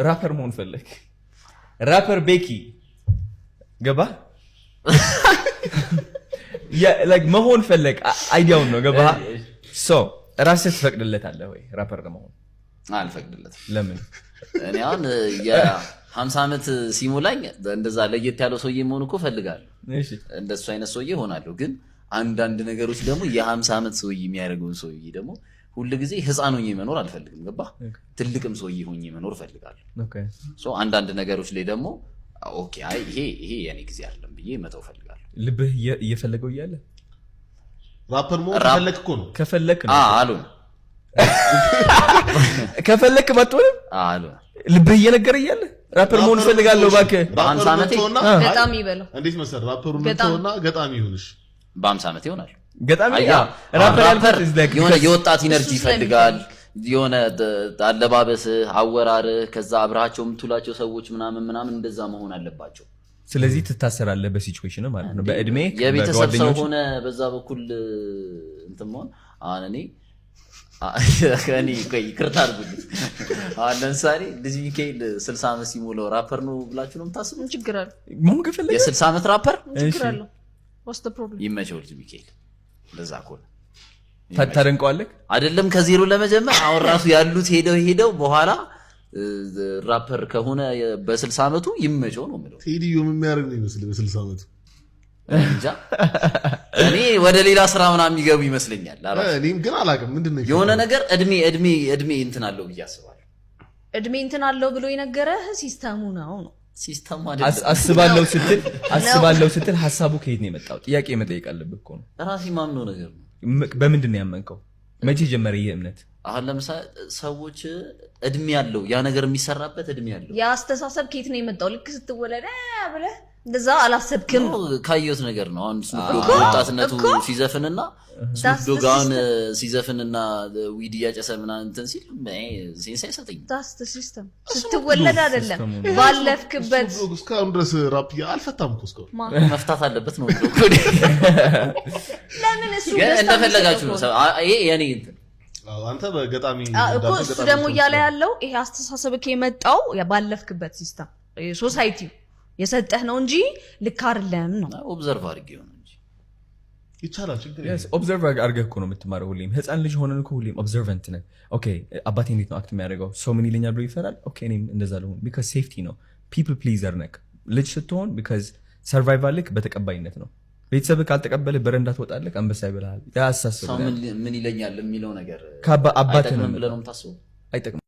ራፐር መሆን ፈለግ፣ ራፐር ቤኪ ገባ፣ like መሆን ፈለግ፣ idea ውን ነው፣ ገባ? So ራስህ ትፈቅድለታለህ ወይ ራፐር ለመሆን? አልፈቅድለትም። ለምን? እኔ አሁን የ50 ዓመት ሲሞላኝ እንደዛ ለየት ያለው ሰውዬ መሆን እኮ እፈልጋለሁ። እንደሱ አይነት ሰውዬ እሆናለሁ። ግን አንዳንድ ነገሮች ደግሞ የ50 ዓመት ሰውዬ የሚያደርገውን ሰውዬ ደግሞ ሁል ጊዜ ህፃን ሆኜ መኖር አልፈልግም። ገባ? ትልቅም ሰውዬ ሆኜ መኖር እፈልጋለሁ። So አንዳንድ ነገሮች ላይ ደግሞ okay፣ አይ ይሄ የኔ ጊዜ አይደለም ብዬ መተው እፈልጋለሁ። ልብህ እየፈለገው እያለ? ራፐር መሆን ከፈለክ እኮ ነው። ከፈለክ ነው። አሉን። ከፈለክ ባትሆንም? አሉ። ልብህ እየነገረ እያለ ራፐር መሆን እፈልጋለሁ እባክህ። በ50 ዓመቴ? ገጣሚ በለው። እንዴት መሰለህ፣ ራፐሩን ገጣሚ። ተውና ገጣሚ ይሁንሽ። በ50 ዓመት ይሆናል። ገጣሚ። አያ፣ ራፐር ራፐር ያልኩት is like የሆነ የወጣት energy እሱ ይፈልጋል። የሆነ አለባበስህ፣ አወራርህ፣ ከዛ አብረሃቸው የምትውላቸው ሰዎች ምናምን ምናምን እንደዛ መሆን አለባቸው። ስለዚህ ትታሰራለህ በ situation ማለት ነው፣ በእድሜ። የቤተሰብ ሰው በጓደኞች። ሆነ በዛ በኩል እንትን መሆን፣ አሁን እኔ ቆይ ይቅርታ አድርጉልኝ። አሁን ለምሳሌ ልጅ ሚካኤል 60 ዓመት ሲሞላው ራፐር ነው ብላችሁ ነው የምታስቡት? ምን ችግር አለው? መሆን ከፈለገ። የ60 ዓመት ራፐር? ምን ችግር አለው? What's the problem? ይመቸው ልጅ ሚካኤል እንደዛ ከሆነ። ታደንቀዋለህ? አይደለም ከዜሮ ለመጀመር፣ አሁን ራሱ ያሉት ሄደው ሄደው በኋላ ራፐር ከሆነ በ60 ዓመቱ ይመቸው ነው የምለው። ቴዲዮ ምን የሚያደርግ ነው ይመስል በ60 ዓመቱ? እንጃ፣ እኔ ወደ ሌላ ስራ ምናምን የሚገቡ ይመስለኛል። እኔም ግን አላውቅም ምንድን ነው። የሆነ ነገር እድሜ እንትን አለው ብዬ አስባለሁ። እድሜ እንትን አለው ብሎ የነገረህ system ኡ ነው ነው። System ኡ አይደለም። አስባለሁ ስትል ሀሳቡ ከየት ነው የመጣው? ጥያቄ መጠየቅ አለብህ እኮ ነው። ራሴ ማምነው ነገር ነው። በምንድን ነው ያመንከው? መቼ ጀመረ ይህ እምነት? አሁን ለምሳሌ ሰዎች እድሜ ያለው ያ ነገር የሚሰራበት እድሜ ያለው የአስተሳሰብ ከየት ነው የመጣው? ልክ ስትወለድ ብለህ እንደዛ አላሰብክም? ካየሁት ነገር ነው። አሁን ስኑፕ ዶግ ወጣትነቱ ሲዘፍንና ስኑፕ ዶግ አሁን ሲዘፍንና weed እያጨሰ ምናምን እንትን ሲል sense አይሰጠኝም። That's the system። ስትወለድ አይደለም፣ ባለፍክበት። እስካሁን ድረስ ራፕ አልፈታም እኮ እስካሁን። መፍታት አለበት ነው። ለምን እሱ ግን እንደፈለጋችሁ ነው። ይሄ የኔ እንትን። አንተ በገጣሚ እኮ እሱ ደግሞ እያለ ያለው ይሄ አስተሳሰብ የመጣው ባለፍክበት system፣ society ው የሰጠህ ነው እንጂ ልክ አይደለም ነው። Observe አድርጌ ነው እንጂ። ይቻላል፣ ችግር። Observe አድርገህ እኮ ነው የምትማረው። ሁሌም ህፃን ልጅ ሆነን እኮ ሁሌም observant ነን። Okay፣ አባቴ እንዴት ነው act የሚያደርገው? ሰው ምን ይለኛል ብሎ ይፈራል። Okay፣ እኔም እንደዛ ልሆን፣ because safety ነው። People pleaser ነክ ልጅ ስትሆን፣ because survival ክ በተቀባይነት ነው። ቤተሰብ ካልተቀበልህ በረንዳ ትወጣለህ፣ አንበሳ ይበላሃል። ያ አስተሳሰብ ሰው ምን ይለኛል የሚለው ነገር አባት ነው። አይጠቅምም ብለህ ነው የምታስበው? አይጠቅምም።